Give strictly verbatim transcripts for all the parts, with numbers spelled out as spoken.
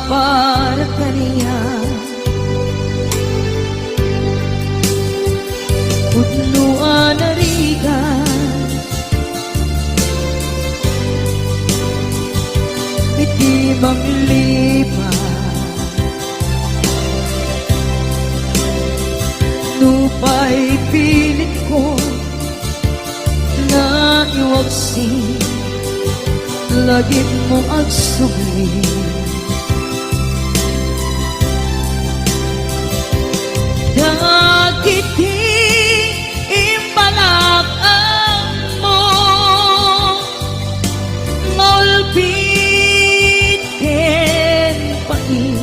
para kaniak. Pudno a narigat iti manglipat. Nupay pilitko nga iwaksi, lagipmo agsubli. Dagiti imbalak-ammo nga ulpit ken pain,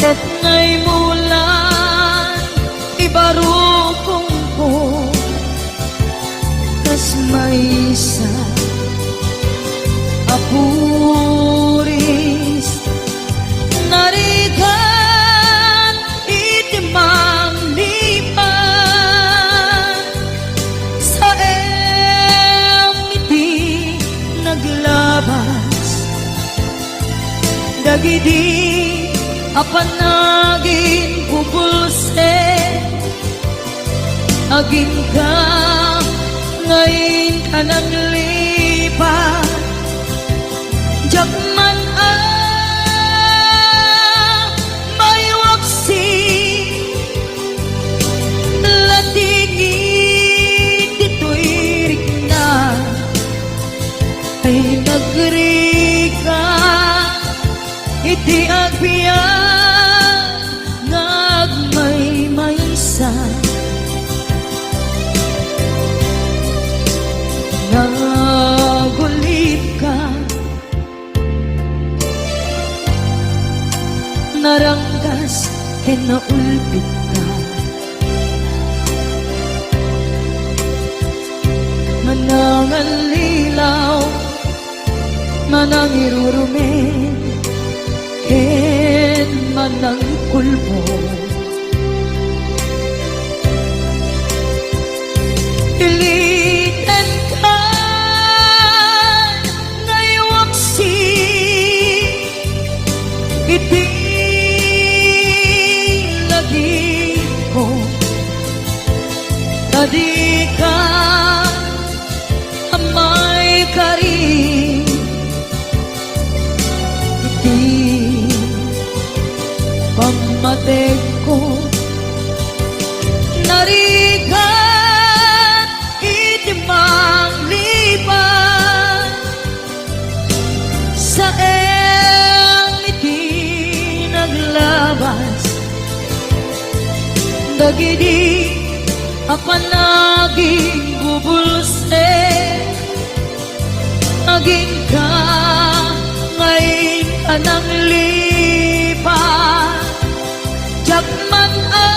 ket naimulan ibarukongko kas maysa a puris. Narigat iti manglipat, saem iti naglabas dagidi a panaginbubulsek. Aginka nga inka nanglipat, diak man a maiwaksi. Latingi ditoy rikna ay nagrigat iti agbiag nga agmaymaysa. Nagulipka, naranggas ken naulpitka. Manangallilaw, manangirurumen, ken manangkulbod. Ilitenka nga iwaksi iti lagipko, ta dika a maikari iti pammategko. Narigat iti manglipat, saem iti naglabas dagidi a panaginbubulsek. Aginka nga inka nanglipat, diak man a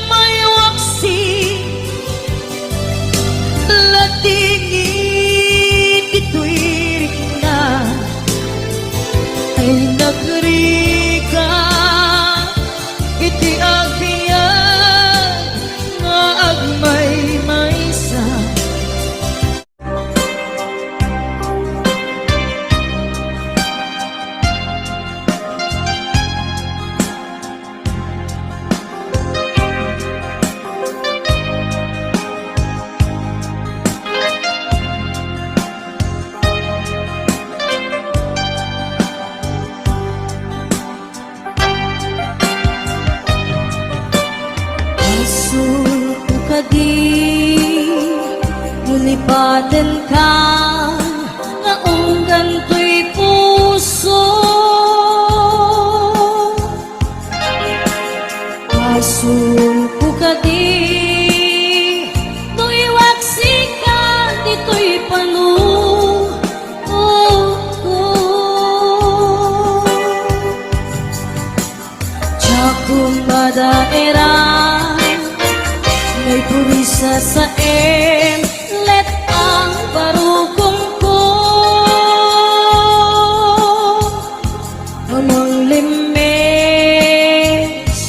maiwaksi. Latingi ditoy rikna ay nagrigat iti agbiag nga agmaymaysa. Isu kadi, no lipatenka nga unggan toy puso. Isu kadi, no iwaksika ditoy panunotko. Diak madaeran, naipurisa saem, let ang barukongko. Manglimmes,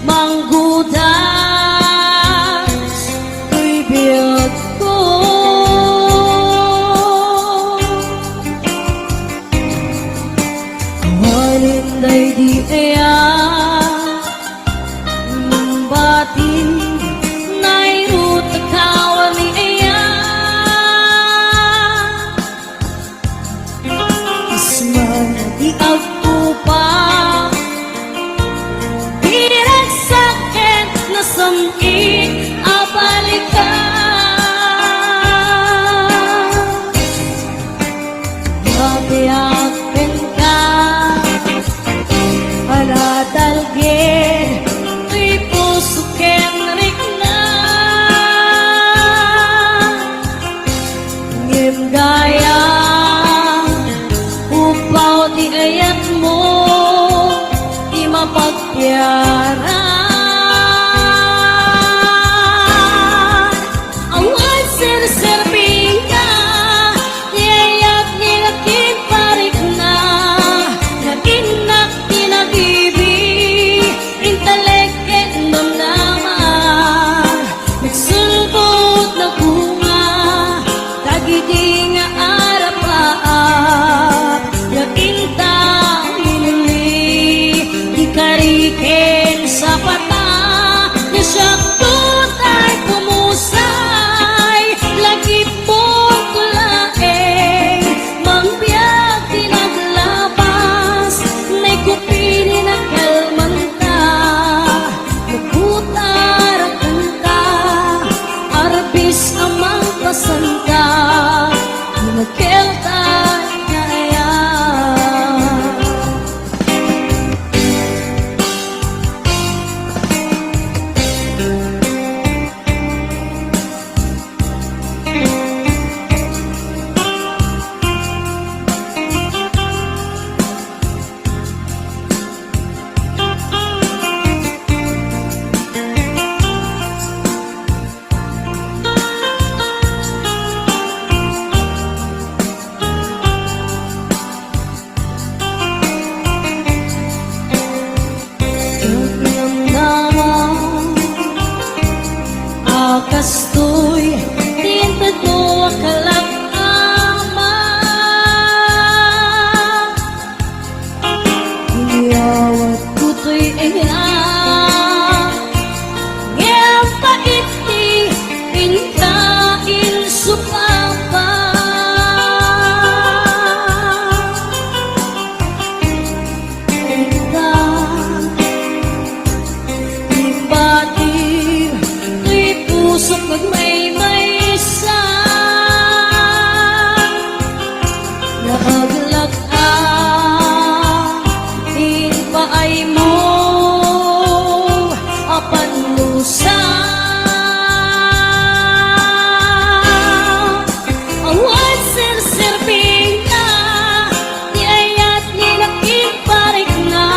manggudas, toy biagko. It a balikan, mabiag kenka, ala talged toy puso ken rikna. Ngem gayam, upaw ti ayatmo, ti mapagpiara. Awan serserbina, ti ayat ni Rakim parikna, nga innak ti nabibi, intalek ken namnama. Nagsulbod, nagbunga dagidi nga arapaap, nga inta minuli ti kari ken sapata, nga siakto tay pumusay, lagipon ko laeng, mangbiag ti naglabas, naikupili nakalmanta. Nagkutarakenka, arbis a mangpasanka, ti nakelta nga ayat. Namnama a kastoy ti intedmo a kalak-ama. Inyawatko toy aya, ngem pait ti inka insupapa. Inka, ibatim toy pusok agmaymaysa. Naaglag a impaaymo a pannusa. Awan serserbina ti ayat ni Rakim parikna,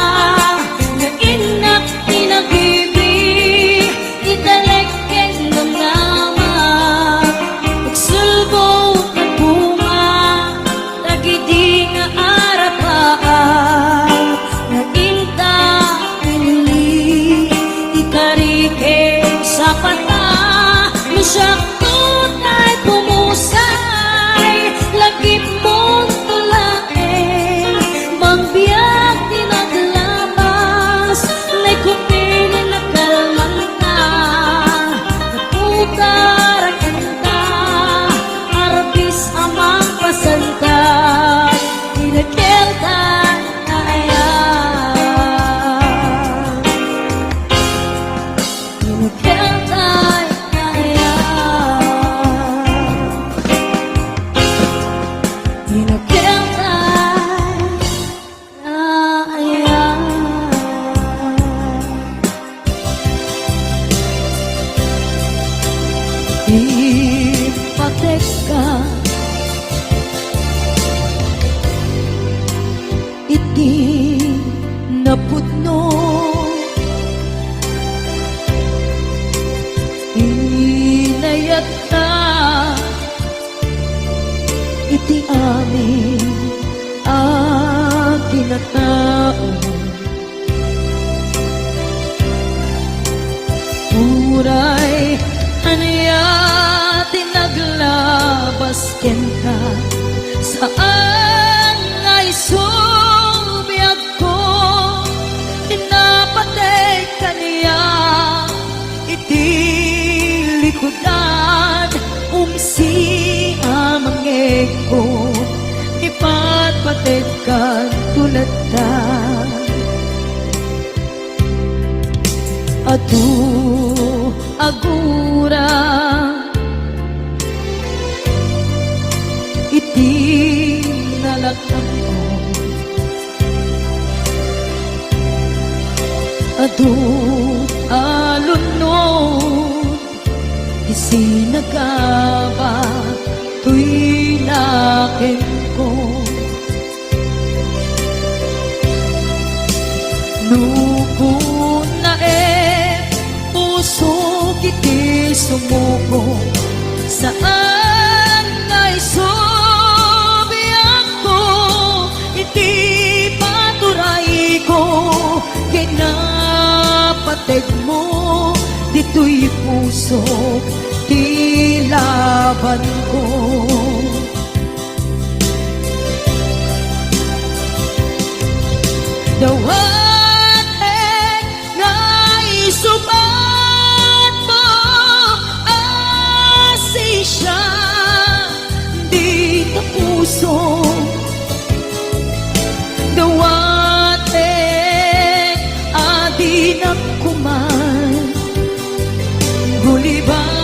nga innak ti nabibi, italek ken namnama. Nagsulbod, nagbunga dagidi nga arapaap, nga inta pinili ti kari ken sapata. No siakto tay pumusay, lagipon ko laeng, mangbiag ti naglabas, naikupili nakalmanta. Nagkutarakenka, arbis a mangpasanka, ti nakelta nga ayat. Ti nakelta nga ayat. Ti nakelta nga ayat. Impatekka iti napudno, inayatta iti amin a kinatao. Uray ania ti naglabas kenka, saan nga isu biagko, ti napateg kaniak iti likudan, umsi a mangegko, ipatpateg kanto latta. Adu agura iti nalaknangko. Adu a lunod ti sinagaba toy nakenko. No kunnaem, pusok iti sumuko, saan nga isu biagko iti paturayko, kinapategmo ditoy pusok ti labanko. Dawatek nga isubatmo a sisya dita puso. Dawatek a dinak kuman guliban.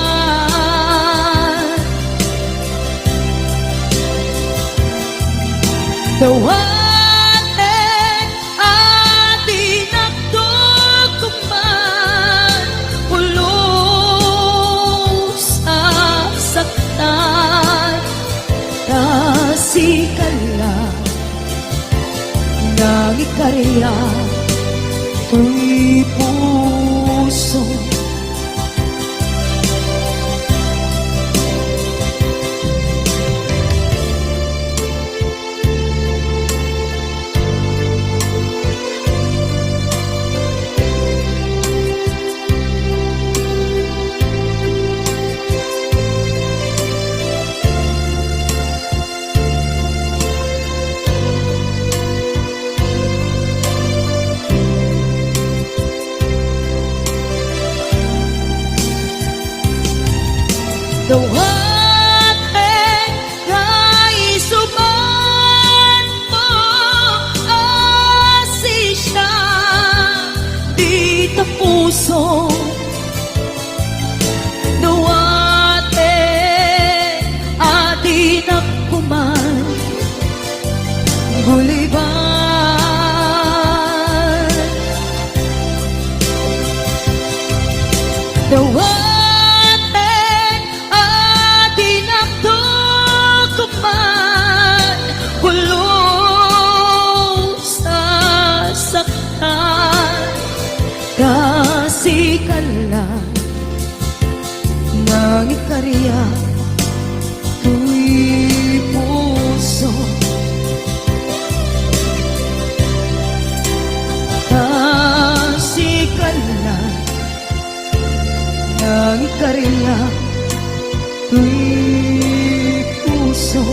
Dawatek a dinak kuman pulos a saktan. Ta sika la nga ikariak toy puso. Dawatek nga isubatmo a sisya dita puso. Dawatek a dinak kuman guliban. Dawatek a dinak kuman pulos a saktan. Ta sika la nga ikariak toy puso. Ta sika la nga ikariak toy puso.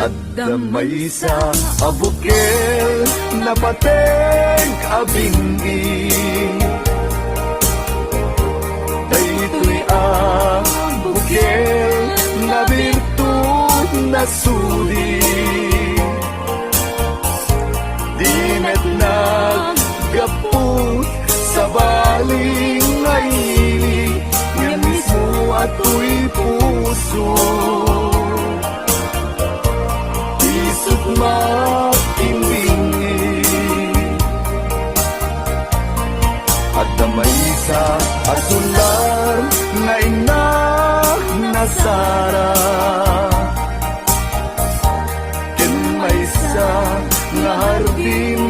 Adda maysa a bukel, napateg a bing-i. Daytoy a bukel, nabirtud, nasudi. Di met naggapu, sabali nga ili, nga mismo a toy puso. Isut' makimbing. Adda maysa a sular nga innak nasara, ken maysa nga hardin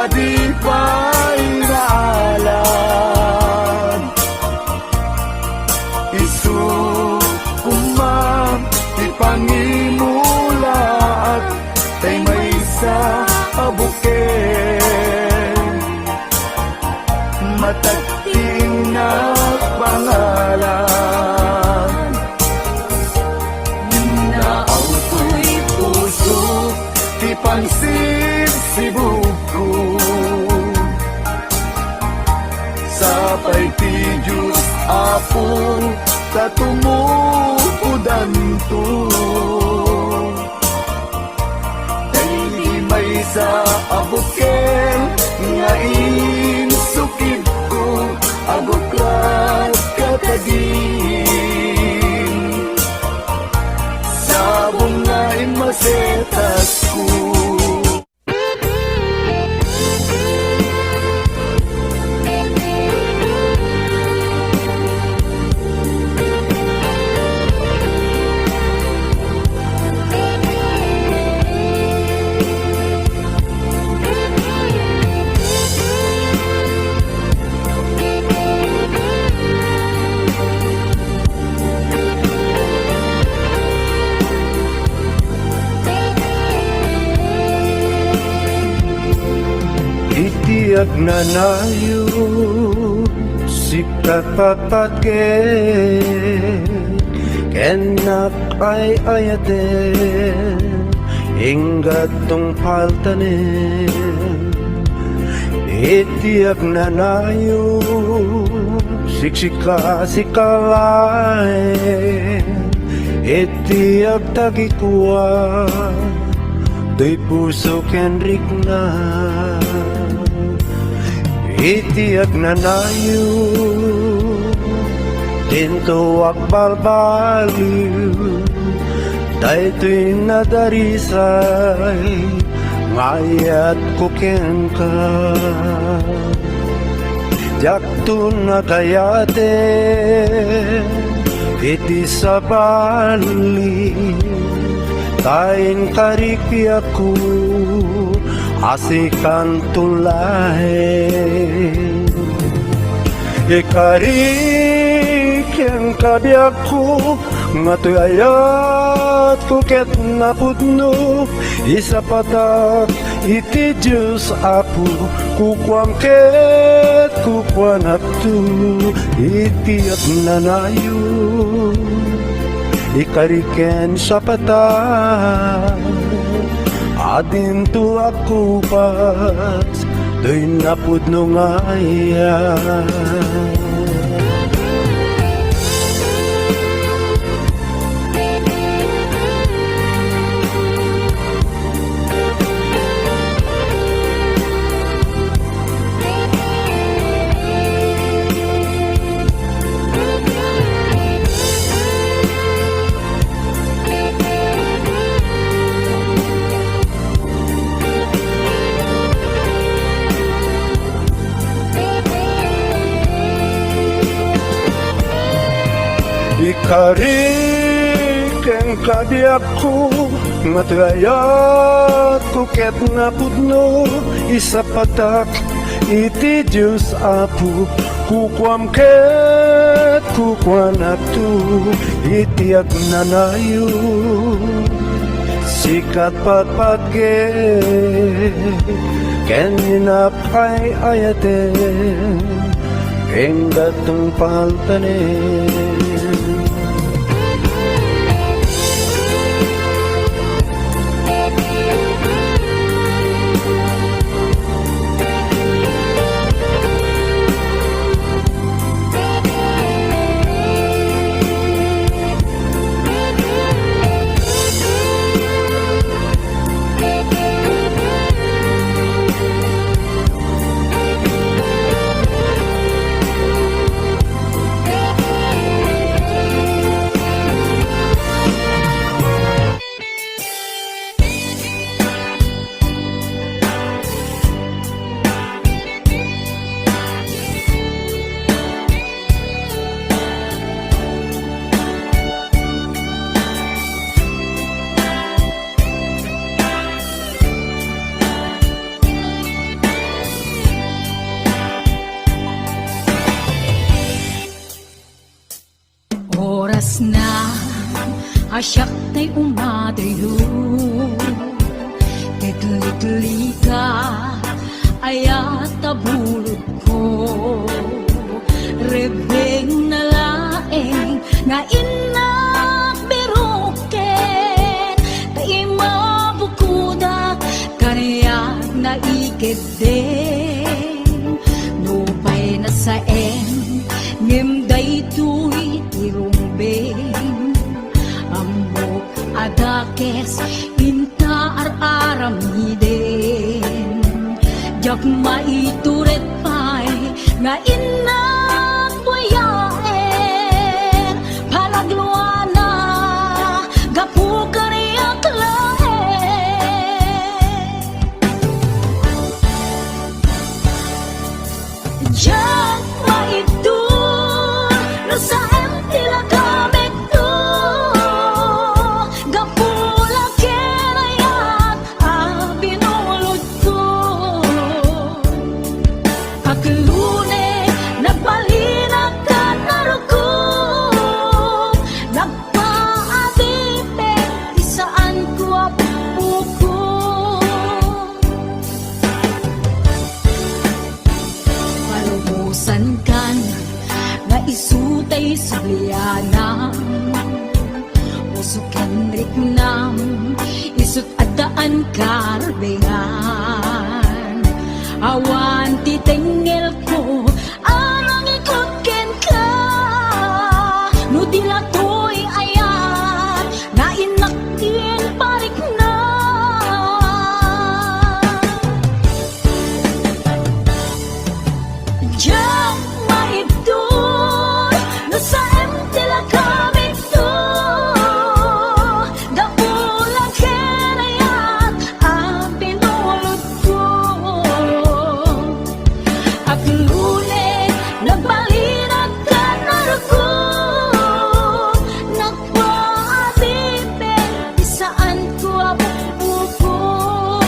a di pay naalad. Isu koma ti pangimulaak, tay maysa a bukel, matakting pangalan. Naaw toy puso ti pangsibsibugko. Sapay ti Dios, Apo, ta tumukodanto. Daydi maysa a bukel nga insukibko, aguklat kadagin sabong nga immasetasko. Iti agnanayon, sika patpatgek, ken nakaay-ayaten, ingga't tungpaltanen. Iti agnanayon, siksika, sika laeng, iti agtagikuan, toy puso ken rikna. Iti agnanayon, dinto agbalbaliw, daytoy nadarisay nga ayatko kenka. Diakto nagayaten iti sabali, ta inkarikiakko a sikanto laeng. Ikari kenka, biagko, nga toy ayatko ket napudno, isapatak iti Dios, Apo, kukuam ket kukuanakto iti agnanayon. Ikari ken sapata, adinto agkupas, toy napudno nga ayat. Ikari kenka, biagko, nga toy ayatko ket napudno, isapatak iti Dios, Apo, kukuam ket kukuanakto iti agnanayon. Sikat patpatgek ken inapay-ayaten, ingga't tungpaltanen. Siak tay umadayo, ket liklika, ayat a bulodko. Rebbeng na laeng nga innak biroken, ta imabukodak kaniak naikeddeng. Nupay nasaem, ngem daytoy ti rumbeng. Ammok a dakes, inta ar-aramiden. Diak maitured pay nga innak buyaen. Panagluana, gapu kaniak laeng. Diak maibtur no saem ti lagamekto, gapu la ken ayat a binulodko. Aglune, nagbalinak a narukom, nagpaadipen ti saanko a pupukot. Palubosankan nga isu tay sublianam, puso ken riknam, isut' addaan karbengan. Awan ti tengngelko a nangikut kenka, no di la toy ayat nga innak ti parikna. Diak maibtur no saem ti lagamekto, gapu la ken ayat a binulodko. Aglune, nagbalinak a narukom, nagpaadipen ti saanko a pupukot.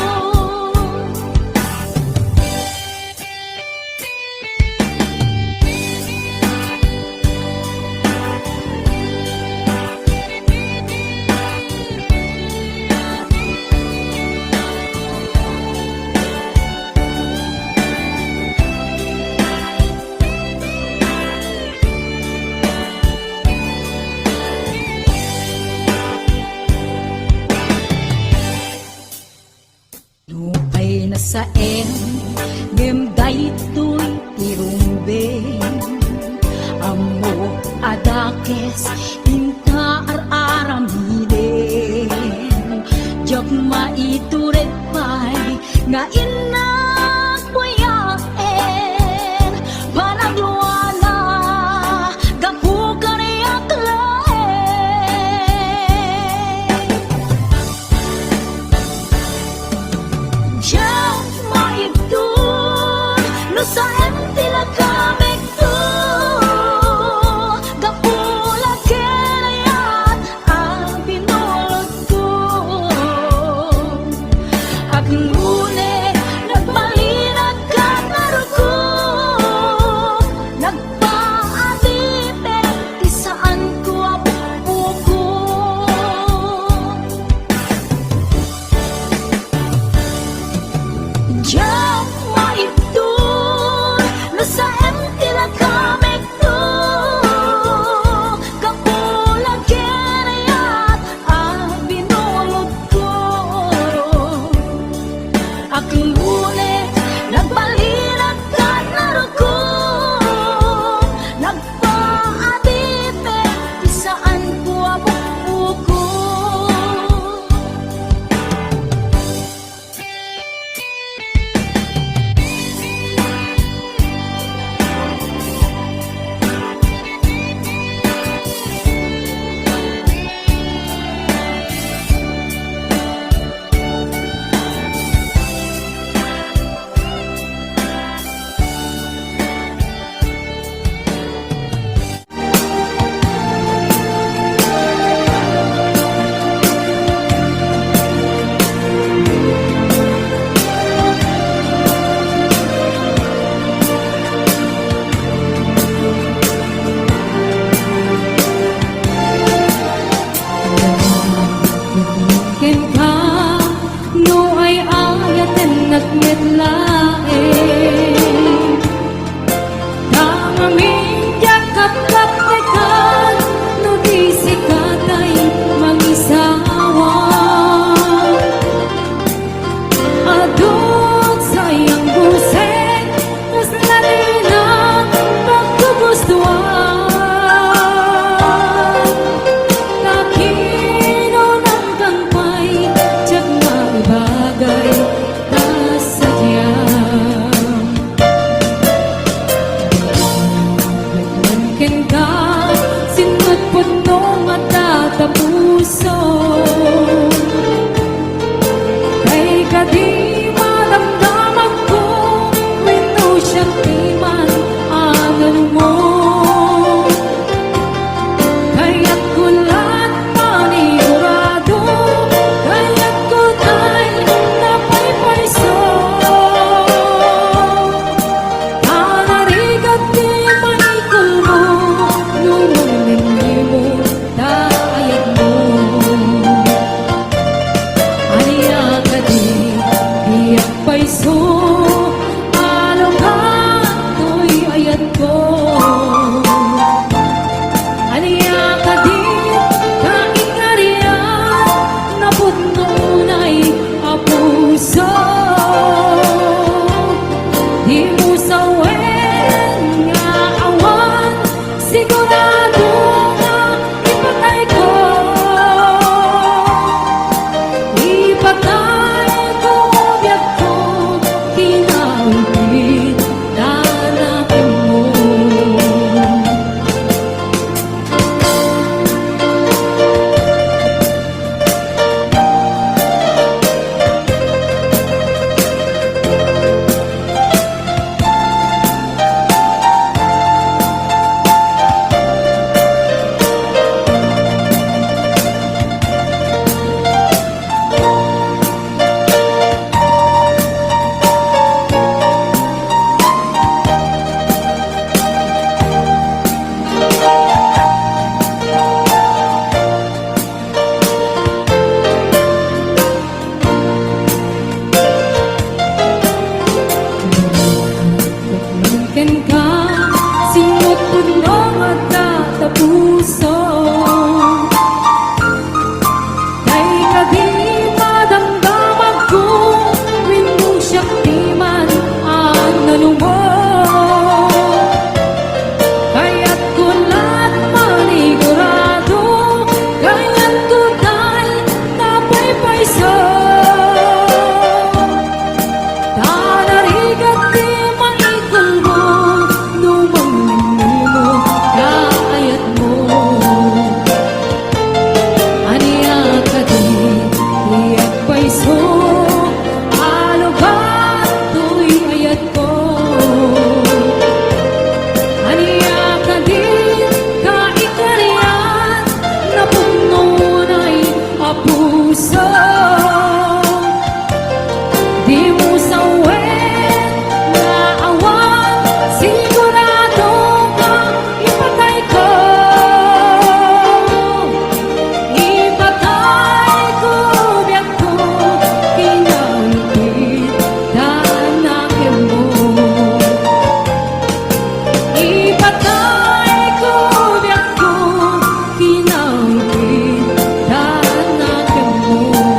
Nupay nasaem, ngem daytoy ti rumbeng. Ammok a dakes, inta ar-aramiden. Diak maitured pay nga innak buyaen. Panagluana, gapu kaniak laeng. Diak maibtur no saem ti lagamekto, gapu la ken ayat a binulodko. Aglune, Puso, di mo sawen nga awan sigurado nga ipatayko. Ipatayko biagko, kinalpit, tanakenmo. Ipatayko biagko, kinalpit, tanakenmo.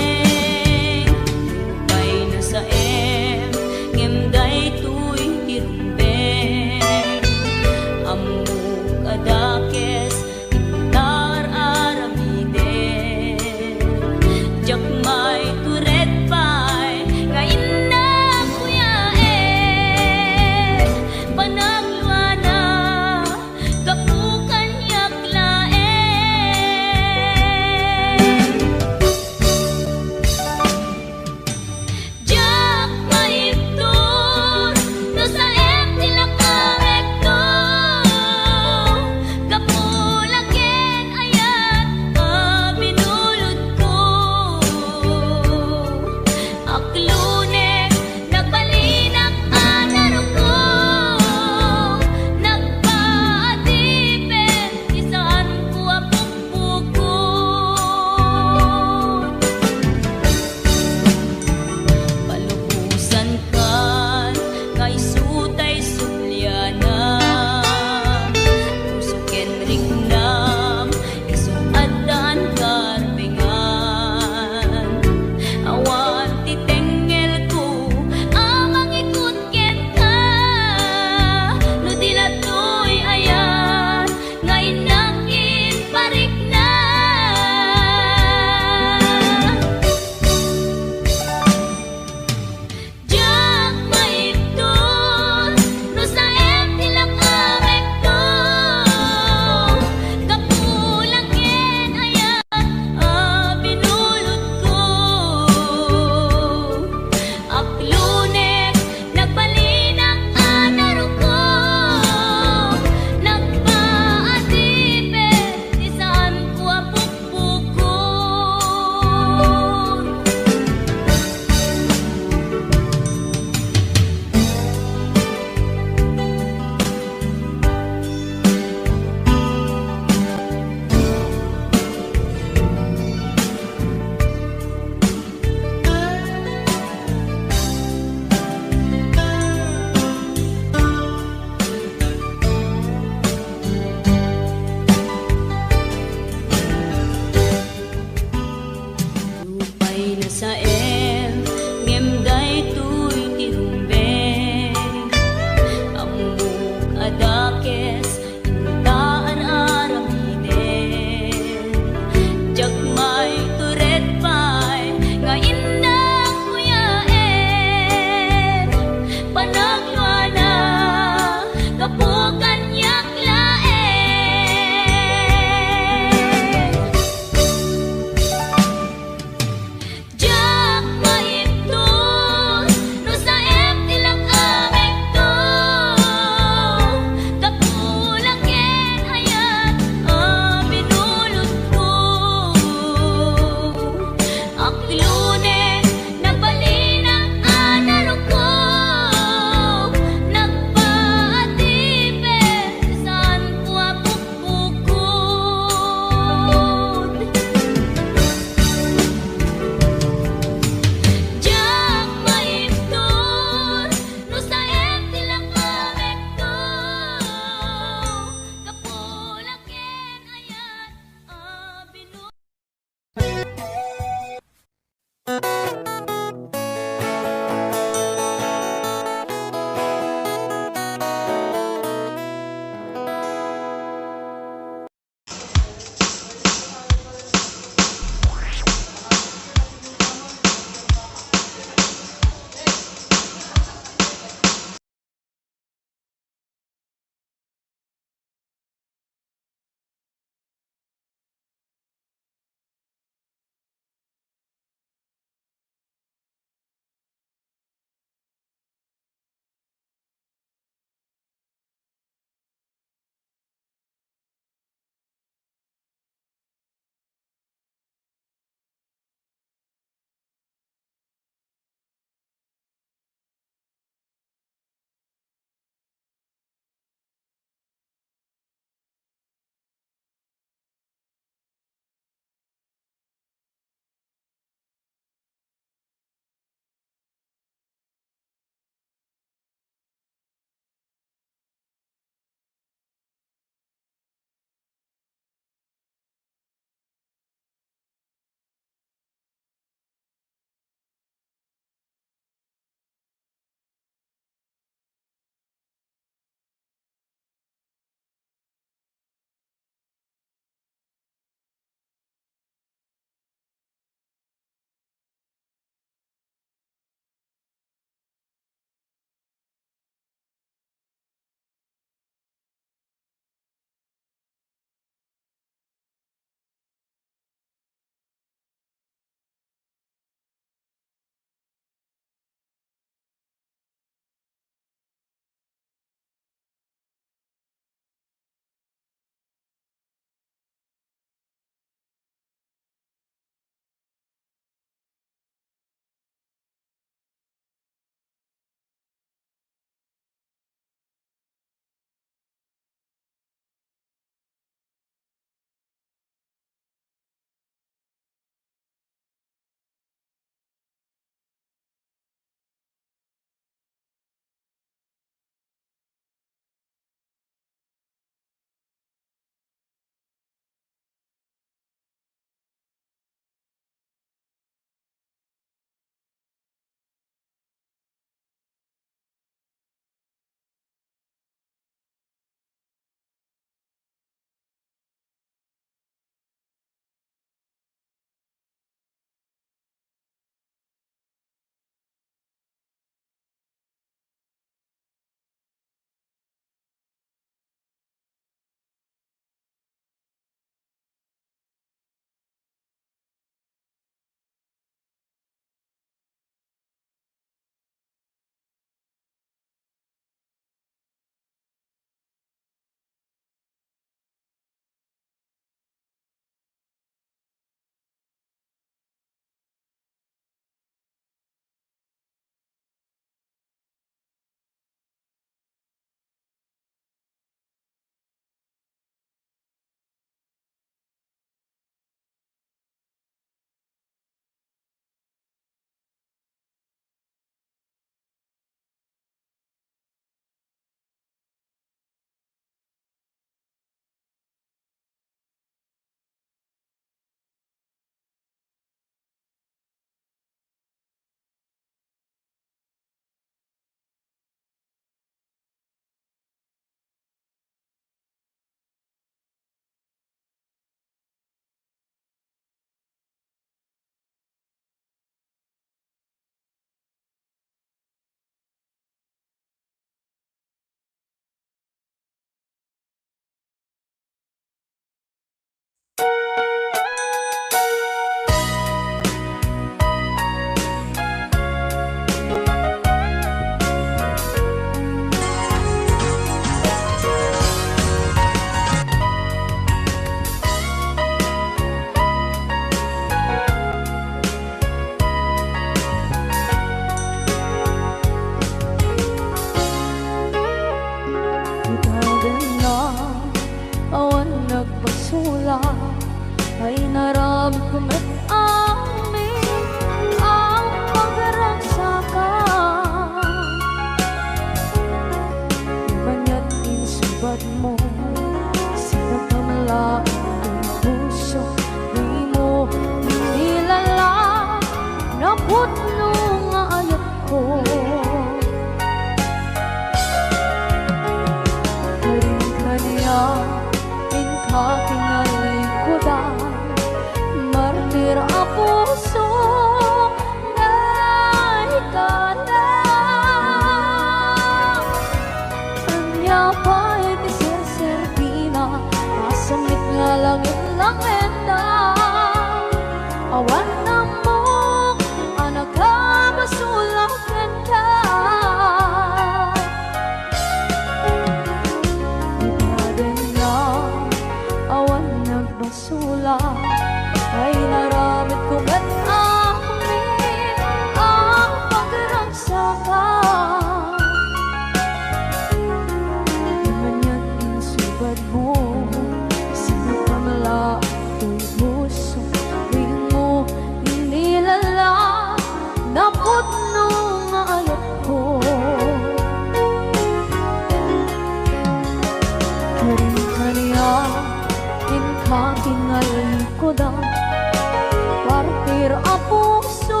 Partir a puso,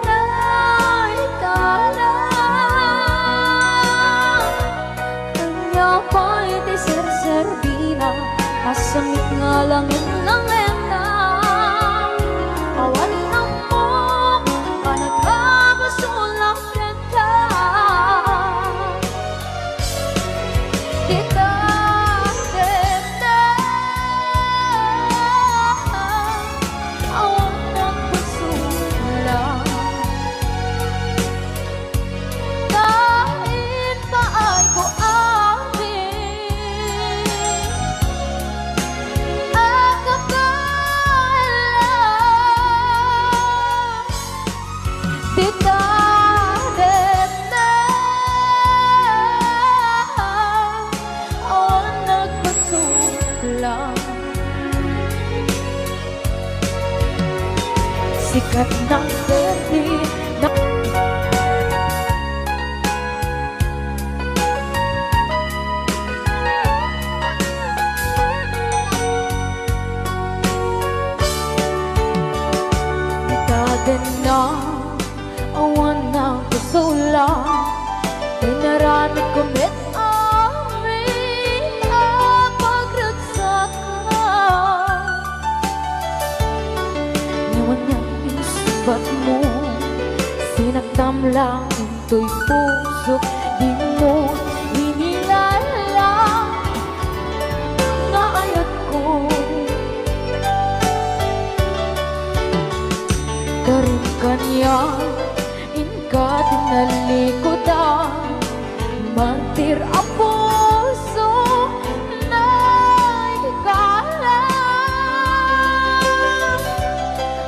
naitala. Ania pay ti serserbina, asamit nga langen-langeta. Awan ammok a nagkabasol a kenka. Dita, dita, awan nagpasula. Kain paay ko amin. Akapala. Dita, dita, awan nagpasula. Sikat ng perdi na Itagan na awan nang kasula. Inaramid ko met amin a pagragsakan. Ngem ania ti sibat mo, sinaktam lang intoy pusok, dimo inilala nga ayatko. Karin kaniak, inka ti nalikudan, martir a puso, naikala.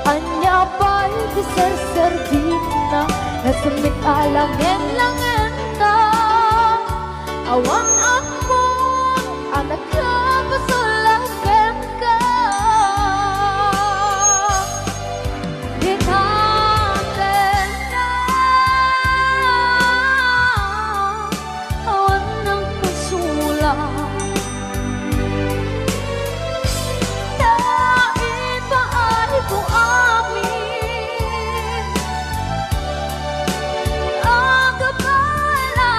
Ania pay ti serserbina, nasumit a langen-langenta. Awan ammok a nakapasula kenka. Dita, dita, awan nang kasula. Naipaay ko amin. Akapala.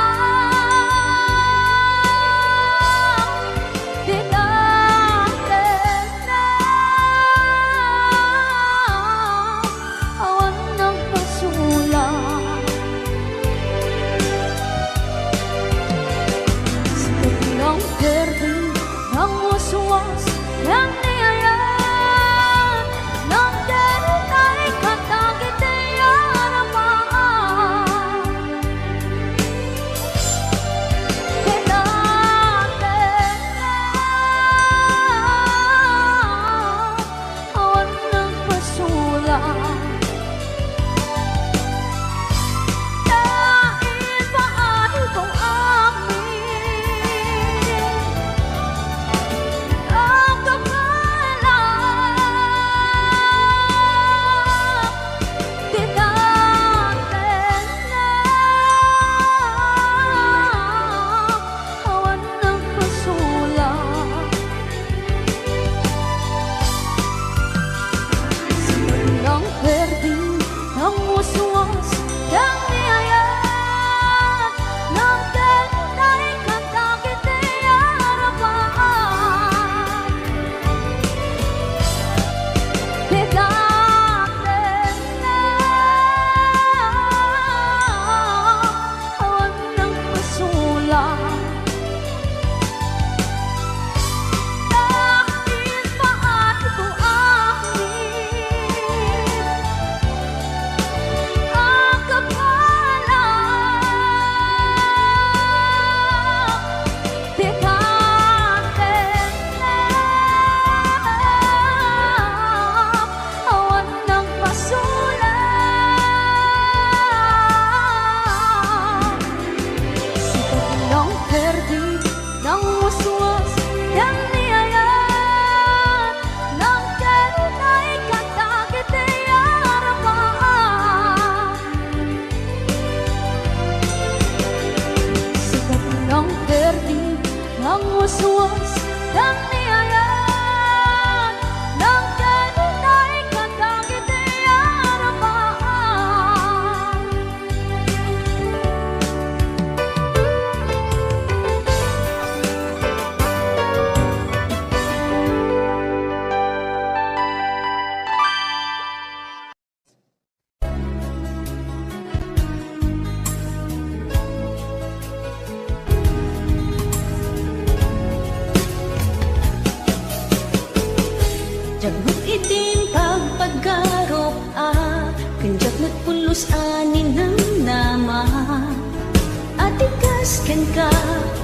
ka,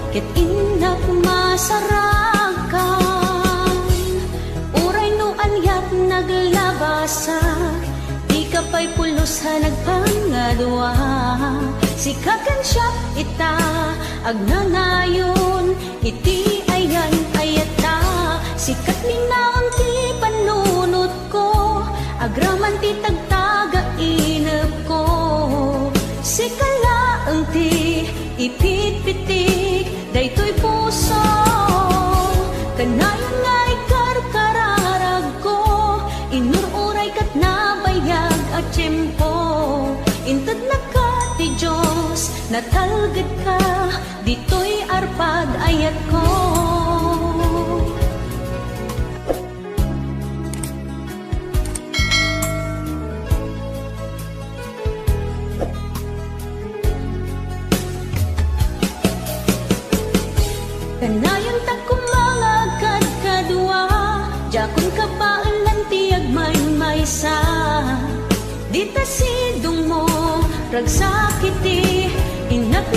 ket innak masarakan. Uray no aniat naglabasak, dika pay pulos a nagpangadua. Sika ken siak ita, agnanayon iti ayan-ayatta. Sika ti naon ti pannunotko, agraman ti tagtagainepko. Sika laeng ti ipitpitik daytoy puso. Kanayon nga ikarkararagko, inur-uray ket nabayag a tiempo. Intednaka ti Dios, natalgedka, ditoy arpad ayatko. Kanayon ta koma nga agkadkadua, diakon kabaelan ti agmaymaysa. Dita sidongmo, ragsak iti innak